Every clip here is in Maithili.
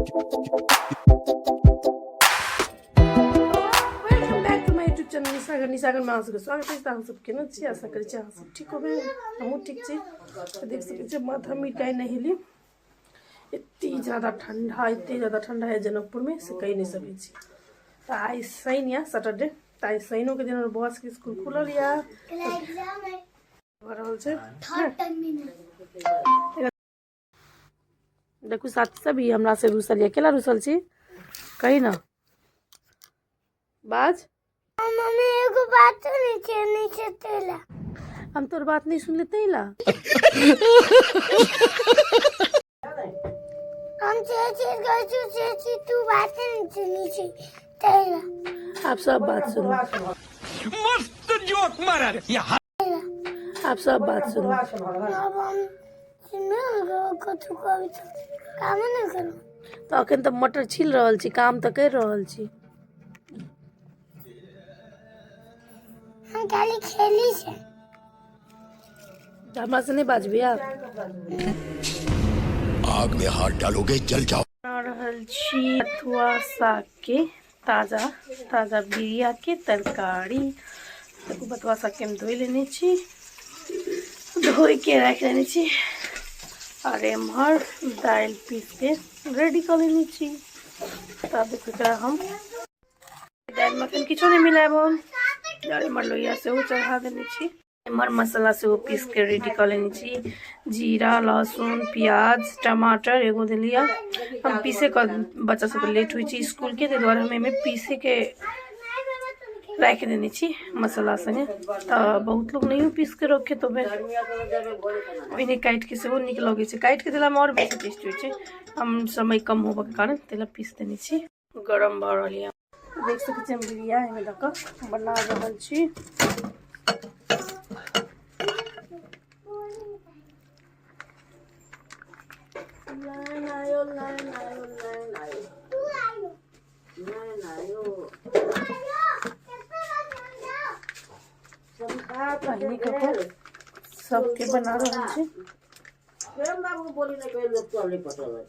Welcome back to my YouTube channel Nisagar. निसागरमे अहाँ सबके स्वागत अछि। तऽ अहाँ सब केना छी? आशा करै छी अहाँ सब ठीक होबै, हमहूँ ठीक छी। तऽ देख सकै छी, माथा मिटाइ नहेली। एते ज्यादा ठंडा, एते ज्यादा ठंडा है जनकपुरमे से कहि नहि सकै छी। तऽ आइ शनि यऽ, सैटरडे। तऽ आइ शनिओके दिन हमर बौआ सबके स्कूल खुलल यऽ, भऽ रहल छै। देखू साथी सब, ई हमरा से रुसल यऽ। केला रुसल छी? कही ना, बाज। मम्मी, एगो बात नहीं छै, नहीं छै तेला। हम तोर बात नहीं सुनले तैला। हम जे चीज कहै छी से चीज तू बात नहीं सुनी छै तेला। आप सब बात सुनू। मस्त जोक मारा रे यहाँ। आप सब बात सुनू। आब हम सुनबे नहि करब कथु कहबै तऽ कामे नहि करब। तऽ अखन तऽ मटर छील रहल छी, काम तऽ करि रहल छी। हम खाली खेली छै। तऽ हमरा से नहि बाजबी आब। आग में हाथ डालोगे, जल जाओ। बना रहल छी बथुआ साग के ताजा ताजा बिरिया के तरकारी। देखू, बथुआ साग के हम धोइ लेने छी, धोइ के राखि लेने छी और एम्हर दालि पीस के रेडी कऽ लेने छी। तऽ आब देखू, एकरा हम दालिमे एखन किछो नहि मिलायब हम। और एम्हर लोहिया सेहो चढ़ा देने छी। एम्हर मसाला सेहो पीस के रेडी कऽ लेने छी। जीरा, लहसुन, प्याज, टमाटर एगो देलियै हम पीसे कऽ। बच्चा सबके लेट होइ छै स्कूलके, ताहि दुआरे हम एहिमे पीसे के राखि देने छी मसाला संगे। तऽ बहुत लोग नहियो पीस के रखे तो ओहिने काटि के सेहो नीक लगै छै। काटि के देलामे आओर बेसी टेस्ट होइ छै। हम समय कम होबऽके कारण ताहि लए पीस देने छी। गरम भऽ रहल यऽ। देख सकै छी, हम बिरिया एहिमे दऽ कऽ बना रहल छी। लाइन आयो, लाइन आयो, लाइन आयो, लाइन आयो। पहिने कऽ कऽ सबके बना रहल छी। प्रेम बाबू बोली ने कहे लोग चले पटल।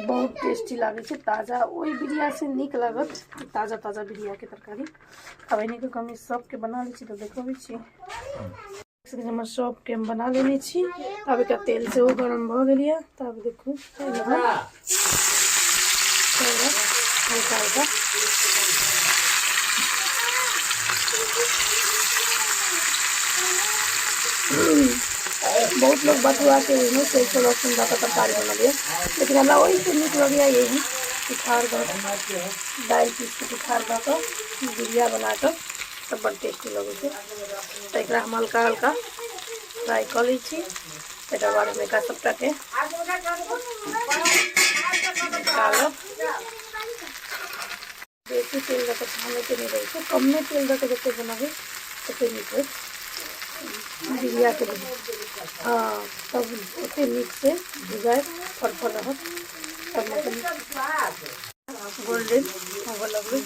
बहुत टेस्टी लागै छै ताजा। ओहि बिरिया से नीक लागत ताजा ताजा बिरियाके तरकारी। आब एने कऽ हम ई सबके बना लै छी तऽ देखबै छी। हमर सबके हम बना लेने छी। आब एकरा तेल सेहो गरम भऽ गेल यऽ। तऽ आब देखू, एहिमे हम हल्का हल्का बहुत लोग बथुआ के ओहिमे सरिसो लहसुन दऽ कऽ तरकारी बनबैए, लेकिन हमरा ओहिसँ नीक लगैए यही पिठार दऽ कऽ, दालि पीस कऽ पिठार दऽ कऽ बिरिया बना कऽ, तऽ बड्ड टेस्टी लगै छै। तऽ एकरा हम हल्का हल्का फ्राइ कऽ लै छी। तकर बाद हम एकरा सबटाके निकालब। बेसी तेल दऽ कऽ छानैके नहि रहै छै। कमे तेल दऽ कऽ जतेक बनाबै ततेक नीक होइत बिरियाके। हँ, तब ओतेक नीकसँ भुजाइत फरफर रहत। तब मतलब गोल्डन होबऽ लगलै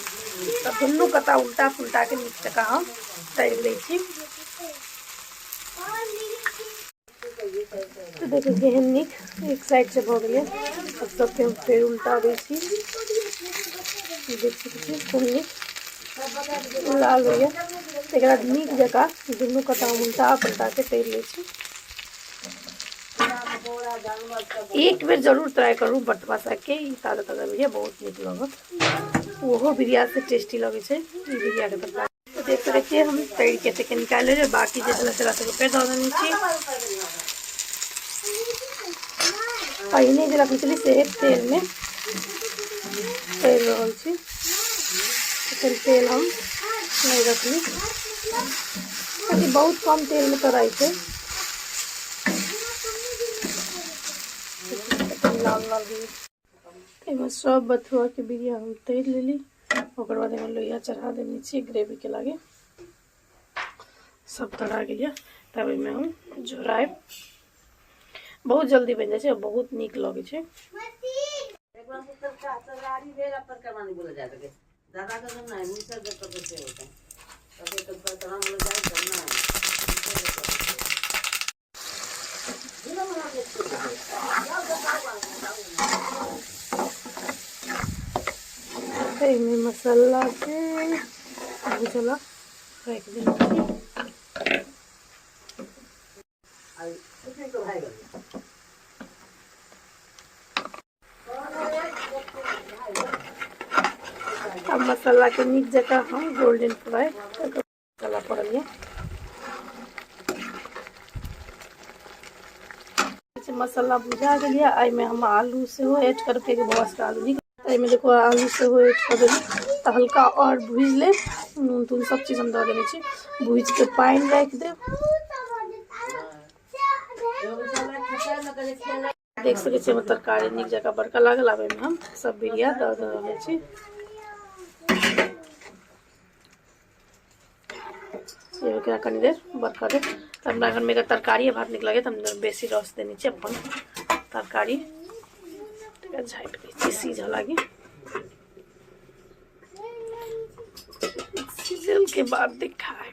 तब दुनू कता उल्टा पुल्टा के नीक जकाँ हम तरि लै छी। तऽ देखू, केहन नीक एक साइड से भऽ गेलै। आब सबके हम फेर उल्टा दै छी। देख सकै छी, खूब नीक लाल होइए। एकरा नीक जकाँ दुनू कता हम उल्टा पुल्टा के तरि लै छी। एक बेर जरूर ट्राई करू बथुआ सागके ई ताजा ताजा बिरिया, बहुत नीक लगत। ओहो बिरिया से टेस्टी लगै छै ई बिरियाके तरकारी। तऽ देख सकै छियै, हम तरि के एतेक निकालि लेलियै। बाकी जे छलै सेकरा सबके फेर दऽ देने छी। पहिने जे रखने छलियै से तेलमे तरि रहल छी। एखन तेल हम नहि रखली, कियाकि बहुत कम तेलमे तराइ छै। लाल लाल भी एहिमे सब बथुआके बिरिया हम तरि लेली। ओकर बाद एहिमे लोहिया चढ़ा देने छी ग्रेवीके लागे। सब तरा गेल यऽ। तब एहिमे हम झोरायब। बहुत जल्दी बनि जाइ छै आ बहुत नीक लगै छै। दादा के नहीं मिसर के तो से होता तब तो पर बोले जाए तब ना। एहिमे मसालाके भुजला राखि देने छी। आब मसालाके नीक जकाँ हम गोल्डन फ्राई मसाला पड़ल यऽ। मसाला भुजा गेल यऽ। एहिमे हम आलू सेहो ऐड करब, कियाकि बौआ सबके आलू नीक। एहिमे देखो आलू सेहो ऐड कऽ देली, तऽ हल्का आओर भुजि लेब। नून तून सब चीज हम दऽ देने छी। भुजिके पानि राखि देब। देख सकै छी, हमर तरकारी नीक जकाँ बड़का लागल। आब एहिमे हम सब बिरिया दऽ रहल छी। एकरा कनी देर बड़का देब। तऽ हमरा घरमे एकर तरकारिए भात नीक लगैए, तऽ हम बेसी रस देने छी अपन तरकारी। झाँपि दै छी, सीझऽ लागी। सीजल के बाद दिखाए।